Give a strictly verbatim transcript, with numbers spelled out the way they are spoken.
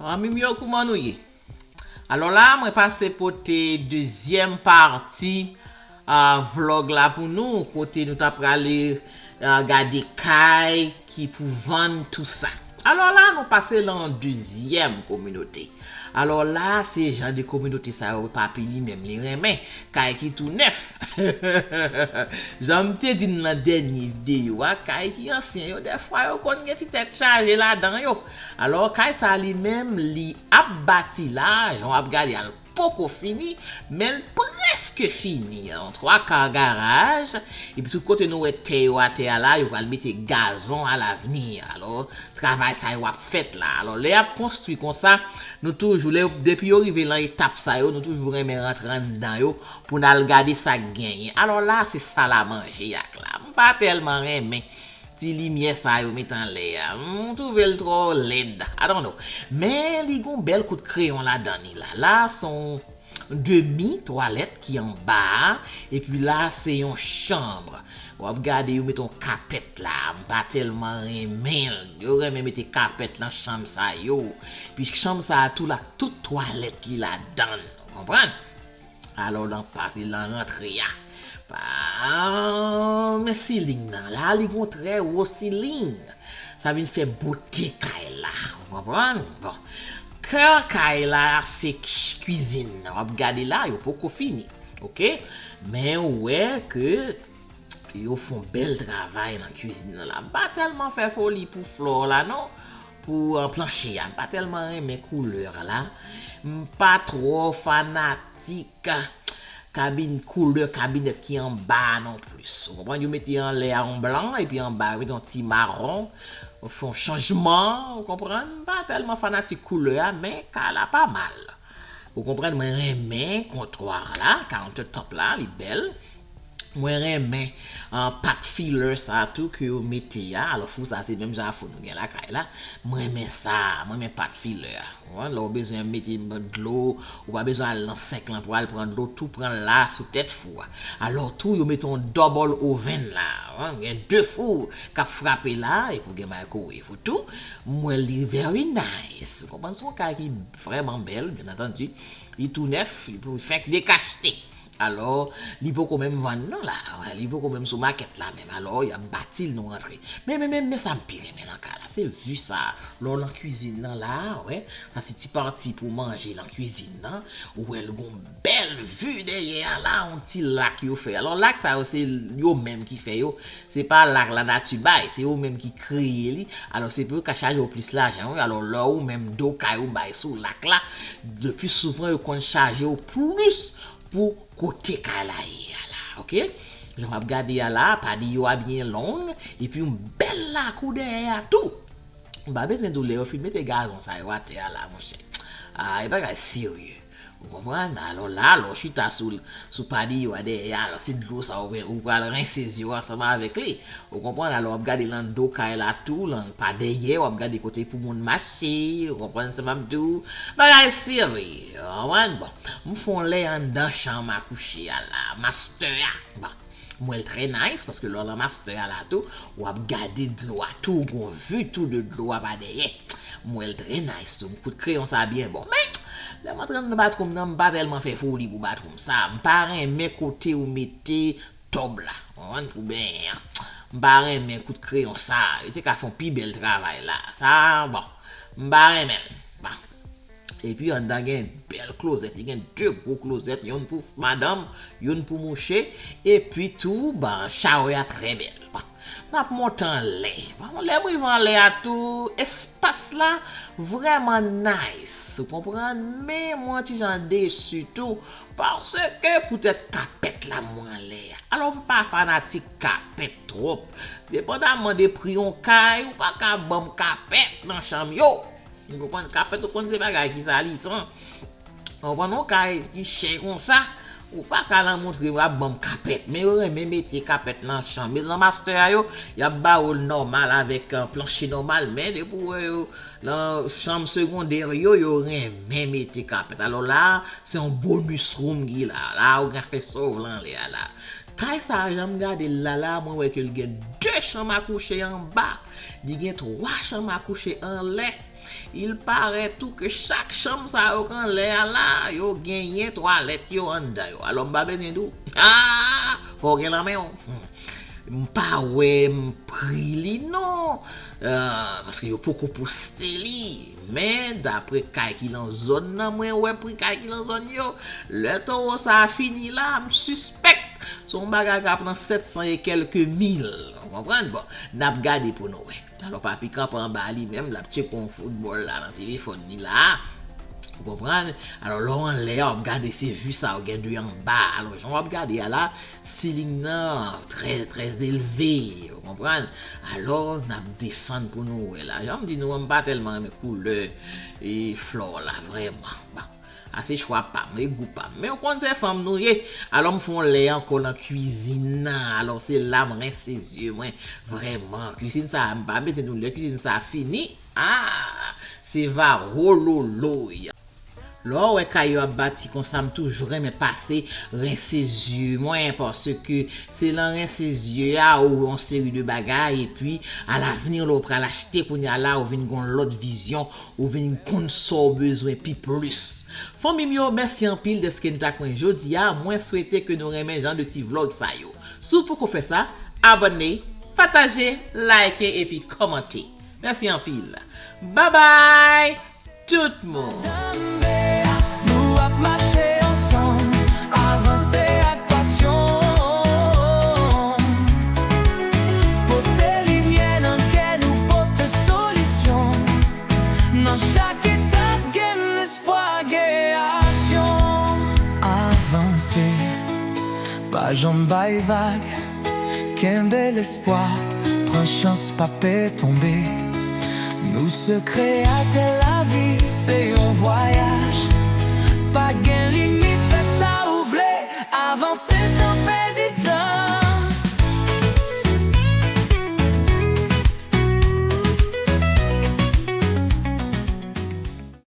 Zanmi m yo, kouman nou ye? Alò la, mwen pase pote dezyèm pati a vlòg la pou nou, kote nou ta prale a gade kay ki pou vann, tou sa. Alò la, nou pase lan dezyèm kominote. Alò la, se jan de kominote sa yo, Papi li menm li renmen kay ki tou nèf. Jan m te di n lan dènye videyo a, kay ki ansyen yo, dèfwa yo konn gen ti tèt chaje ladan yo. Alò, kay sa li menm, li ap bati la, jan w ap gade a, l poko fini, men l prèske fini. Yon twa ka garaj, epi sou kote nou wè tè yo atè a la, yo pral mete gazon a lavni. Alò, travay sa yo ap fèt la. Alò, lè y ap konstwi konsa, nou toujou, lè, depi yo rive lan etap sa yo, nou toujou renmen rantre anndan yo pou n al gade sa k genyen. Alò la, se salamanje y ak la. M pa tèlman renmen ti limyè sa yo met anlè a. M twouve l twò lèd. I don't know. Men li gon bèl kout kreyon ladan li la. La, se yon demi twalèt ki anba a. Epi la, se yon chanm. W ap gade, yo met yon kapèt la. M pa tèlman renmen l. Yo renmen mete kapèt lan chanm sa yo. Epi chanm sa a tou la, tout twalèt li ladan l. Ou konprann? Alò, l ap pase lan rantre a. Pa, men silin nan la, li gon trè wo silin. Sa vin fè bote kay la. Ou konprann? Bon. Kè kay la, se k-, kwizin nan. W ap gade la, yo poko fini. Oke? Men ou wè ke yo fè yon bèl travay lan kwizin nan la. M pa tèlman fè foli pou flò la, non. Pou, euh, planche a. M pa tèlman renmen koulè la. M pa twò fanatik kabin, koulè kabinèt ki anba a non plis. Ou konprann? Yo mete anlè a yon blan, epi anba, yo mete yon ti mawon. Yo fè yon chanjman, ou konprann? M pa tèlman fanatik koulè a, men kay la pa mal. Ou konprann, mwen renmen kontwa la, countertop la, li bèl. Mwen renmen, ah, pâte filler sa tou ke yo mete a. Alò, fou sa, se menm jan a fou nou gen lakay la. Mwen renmen sa, mwen renmen pâte filler a. Ou konprann? Lè w bezwen mete dlo, ou pa bezwen al nan senk lan pou al pran dlo, tou pran l la sou tèt fou a. Alò, tou, yo mete yon double oven la. Ou konprann? Gen de fou k ap frape la, epi w gen microwave ou tou. M wè li very nice. Ou konprann? Se yon kay ki vrèman bèl, byen antandi. Li tou nèf, li pou fèk dekachte. Alò, li poko menm vann non la. Li poko menm sou makèt la menm. Alò, y ap bati l, nou rantre. Men, men, men, men sa m pi renmen lan kay la, se vi sa. Lè w lan kwizin nan la, wè. Sa se ti pati pou manje lan kwizin nan. Ou wè l gon bèl vi dèyè a la, yon ti lak yo fè. Alò, lak sa yo, se yo menm ki fè yo. Se pa lak lanati bay, se yo menm ki kreye li. Alò, se pou yo ka chaje w plis lajan, wi. Alò, lè ou menm do kay ou bay sou lak la, le pli souvan, yo konn chaje w plis pou kote kay la ye a la, oke? Jan w ap gade a la, patiyo a byen long, epi yon bèl lakou dèyè a tou. M pa bezwen di w lè yo fin mete gazon sa yo atè a la, monchè. Ah, e bagay serye. Ou konprann? Alò la, lè w chita sou, sou patiyo a dèyè a, alò se dlo sa ou, ou pral rense zye w ansanm avèk li. Ou konprann? Alò, w ap gade lan do kay la tou, lan pa dèyè, w ap gade kote pou moun mache, ou konprann sa m ap di w? Bagay serye, ou konprann? Bon, m fè yon lè anndan chanm a kouche a la, master a. Bon, m wè l trè nice, paske lè w lan master a la tou, w ap gade dlo a tou, w gon vi tou de dlo a pa dèyè. M wè l trè nice tou, kout kreyon sa byen bon. Men, lè m antre anndan batwoum nan, m pa tèlman fè foli pou batwoum sa. M pa renmen kote yo mete tòb la, w konprann, pou benyen an. M pa renmen kout kreyon sa. Yo te ka fè yon pi bèl travay la. Sa, bon, m pa renmen l. Bon. Epi anndan gen bèl klozèt. Li gen de gwo klozèt. Youn pou madanm, youn pou mouche. Epi tou, bon, shower a trè bèl. Bon. N ap monte anlè. Bon, lè m rive anlè a tou, espas la vrèman nice. Ou konprann? Men mwen ti jan desi tou. Paske poutèt kapèt la m wè anlè a. Alò, m pa fanatik kapèt twòp. Depandaman de pri yon kay, ou pa ka ban m kapèt nan chanm yo. Ou konprann? Kapèt, ou konn se bagay ki salisan. Ou konprann? Yon kay ki chè konsa, ou pa ka al montre w ap ban m kapèt. Men yo renmen mete kapèt nan chanm. Men lan master a yo, y ap ba w l nòmal avèk, euh, planche nòmal. Men depi w wè yo, lan chanm segondè yo, yo renmen mete kapèt. Alò la, se yon bonus room ki la. La, ou gen fè sa w vle anlè a la. Kay sa a, jan m gade l la, la, mwen wè ke l gen de chanm a kouche anba. Li gen twa chanm a kouche anlè. Il paraît tou ke chak chanm sa yo k anlè a la, yo genyen twalèt yo anndan yo. Alò, m pa bezwen di w. Ah! Fò w gen nan men w. M pa wè m pri li non. Ah, paske yo poko poste li. Men, dapre kay ki nan zòn nan, mwen wè pri kay ki nan zòn yo. Lè towo sa a fini la, m sispèk se yon bagay k ap nan sèt san e kèlke mil. Ou konprann? Bon, n ap gade pou nou wè. Alò, Papi kanpe anba li menm, l ap tcheke yon foutbòl la nan telefòn li la. Ou konprann? Alò, lè w anlè a, w ap gade se vi sa yo gen de anba. Alò, jan w ap gade a la, ceiling nan trè, trè elve. Ou konprann? Alò, n ap desann pou nou wè la. Jan m di nou an, m pa tèlman renmen koulè e flò la, vrèman. Bon, a se chwa pa m, e gou pa m. Men w konn se fanm nou ye. Alò, m fè yon lè ankò nan kwizin nan. Alò, se la m rense zye mwen. Vrèman, kwizin sa a, m pa mete nou lè kwizin sa a fini. Ah! Se va wololoy. Lè w wè kay yo ap bati konsa, m toujou renmen pase rense zye mwen, paske se nan rense zye a ou wè yon seri de bagay, epi alavni, lè w pral achte kounye a la, ou vin gen yon lòt vizyon, ou vin konn sa w bezwen pi plis. Fanmi m yo, mèsi anpil dèske n t ak mwen jodi a. Mwen swete ke nou renmen jan de ti vlòg sa yo. Si w poko fè sa, abòne, pataje, like epi kòmante. Mèsi anpil. Babay tout moun. Nou ap mache ansanm, avanse ak pasyon. Pote limyè nan kè nou, pote solisyon. Nan chak etap, gen lespwa, gen aksyon. Avanse, pa janm bay vag. Kenbe lespwa, pran chans, pa pè tonbe. Nou se kreyatè la.